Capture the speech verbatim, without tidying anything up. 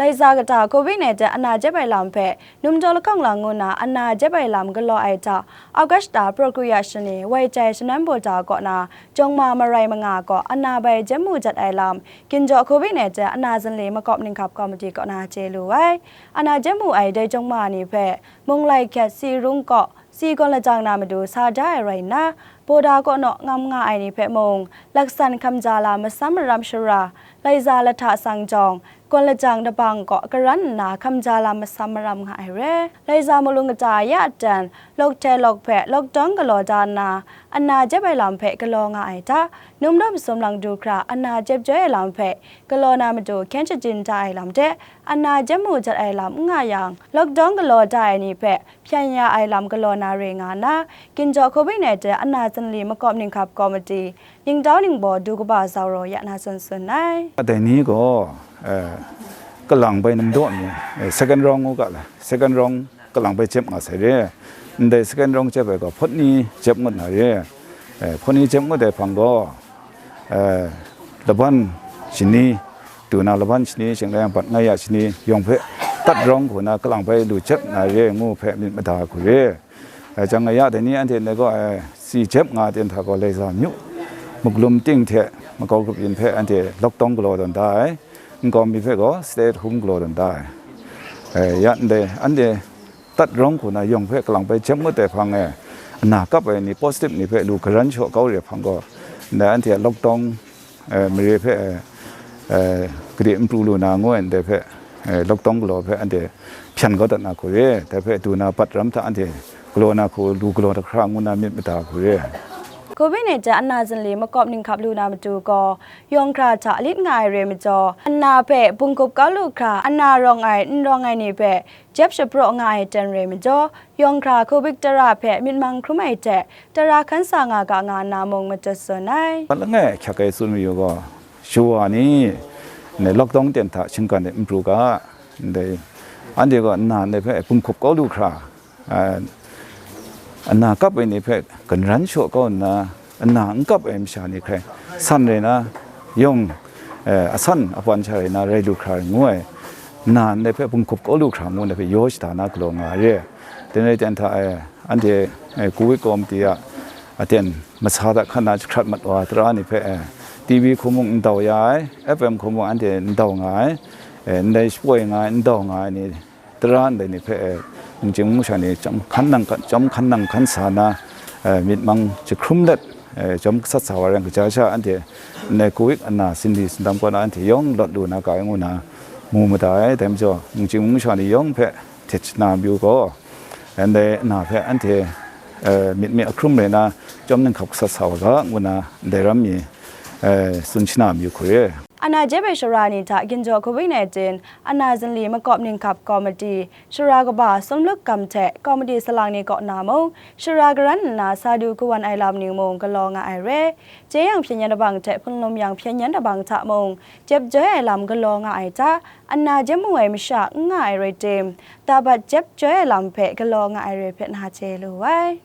Laiza kata covid nineteen ana jep ai lam hpe numdaw lakang lang ngu na ana jep ai lam galaw ai hta, August ta Prokriya shani wai jai shanan bota kaw na jawngma marai manga kaw ana bai jep mu jat ai lam, ginjaw covid nineteen ana zinli makawp ninghkap komiti kaw na chye lu ai. Ana jep mu ai dai jawngma ni hpe, Munglai hkyet si rung kaw, si gawn lajang na matu sa da ai rai nna, Boda kaw naw ngam nga ai ni hpe mung, laksan hkamja lam masam maram shara, laiza lahta sang jawng, gawn lajang dabang kaw karan nna hkamja lam masam maram nga ai re. Laiza mulu kata ya aten, lawk hte lawk hpe lawk dawng galaw da nna, ana jep ai lam hpe galaw nga ai hta, numdaw masum lang du hkra ana jep joi ai lam hpe galaw na matu hkyen shajin da ai lam hte, ana jep mu jat ai lam n nga yang, lawk dawng galaw da ai ni hpe hpyan ya ai lam galaw na re nga nna, ginjaw covid nineteen ana zinli makawp ninghkap komiti, ningtau ningbaw du kaba zaw raw ya na tsun tsun ai. Dai ni gaw, eh, kalang bai namdaw mi, eh, second round ngu ga la, second round kalang bai jep nga sai re. Ndai second round jep ai gaw hpawt ni jep ngut na re. Eh, hpawt ni jep ngut ai hpang gaw, eh, laban shani, du na laban shani, shing rai yang bat ngai ya shani, yawng hpe tat rawng hku na kalang bai lu jep na re ngu hpe myit mada hku re. Ai jang aya dai ni anhte ndai gaw, ai, si jep nga ten hta gaw laiza myu, muklum ting hte makau grup yin hpe anhte lockdown galaw tawn da ai, nkau mi hpe gaw stay at home galaw tawn da ai. Ai, ya ndai, anhte tat rawng hku na yawng hpe kalang bai jep ngut ai hpang e, ana kap ai ni positive ni hpe lu karan shaw kau re ai hpang gaw, ndai anhte lockdown eh, mare hpe, eh, eh, gade n pru lu na ngu ai ndai hpe, eh, lockdown galaw hpe anhte hpyan kau dat na hku re, dai hpe du na bat ram hta anhte galaw na hku lu galaw da hkra ngu na myit mada hku re. Covid nineteen ana zinli makawp ninghkap lu na matu gaw, yawng hkra hta lit nga ai re majaw, ana hpe bunghkup kau lu hkra, ana rawng ai, n rawng ai ni hpe, jep shapraw nga ai ten re majaw, yawng hkra covid tara hpe myit mang hkrum ai hte, tara hkan sa nga ga nga nna mung matut tsun ai. Langai hkyak ai tsun mayu gaw, shawa ni, ndai lockdown ten hta shinggan e n pru ga, ndai, anhte gaw nna ndai hpe bunghkup kau lu hkra, a, ana kap ai ni hpe ganran shaw kau nna, ana n kap ai masha ni hkrai san rai na, yawng, eh, asan apan sha rai na rai lu hkra ngu ai, nna ndai hpe bunghkup kau lu hkra ngu ndai hpe yaw shada na galaw nga ai re. Dai rai ten hta e, anhte, eh, covid komiti a aten masa hta hkan na jahkrat mat wa tara ni hpe, eh, T V hku mung n dau ya ai, F M hku mung anhte n dau nga ai, eh, ndai shapoi nga ai, n dau nga ai ni, tara ndai ni hpe, eh, ningchying masha ni chyawm hkan nang hkan, chyawm hkan nang hkan sa na, eh, myit mang jahkrum let, eh, chyawm gasat sa wa yang, kaja sha anhte ndai covid ana sindai sindam kaw na anhte yawng lawt lu na ga ai ngu na mu mada ai. Dai majaw, ningchying masha ni yawng hpe htet shana mayu gaw, ndai ana hpe anhte, eh, myit mi ahkrum rai na, chyawm ninghkap gasat sa wa ga ngu na, ndai ram mi, eh, tsun shana mayu hku re. Ana jep ai shara ni hta ginjaw covid nineteen ana zinli makawp ninghkap komiti, shara kaba sumluk gam hte komiti salang ni kaw na mung, shara karan nna sa du kawan ai lam ni mung galaw nga ai re. Jeyang hpyen yan dabang hte hpunlum yang hpyen yan dabang hta mung, jep joi ai lam galaw nga ai hta, ana jep mu ai masha n nga ai rai tim, tabat jep joi ai lam hpe galaw nga ai re hpe na chye lu ai.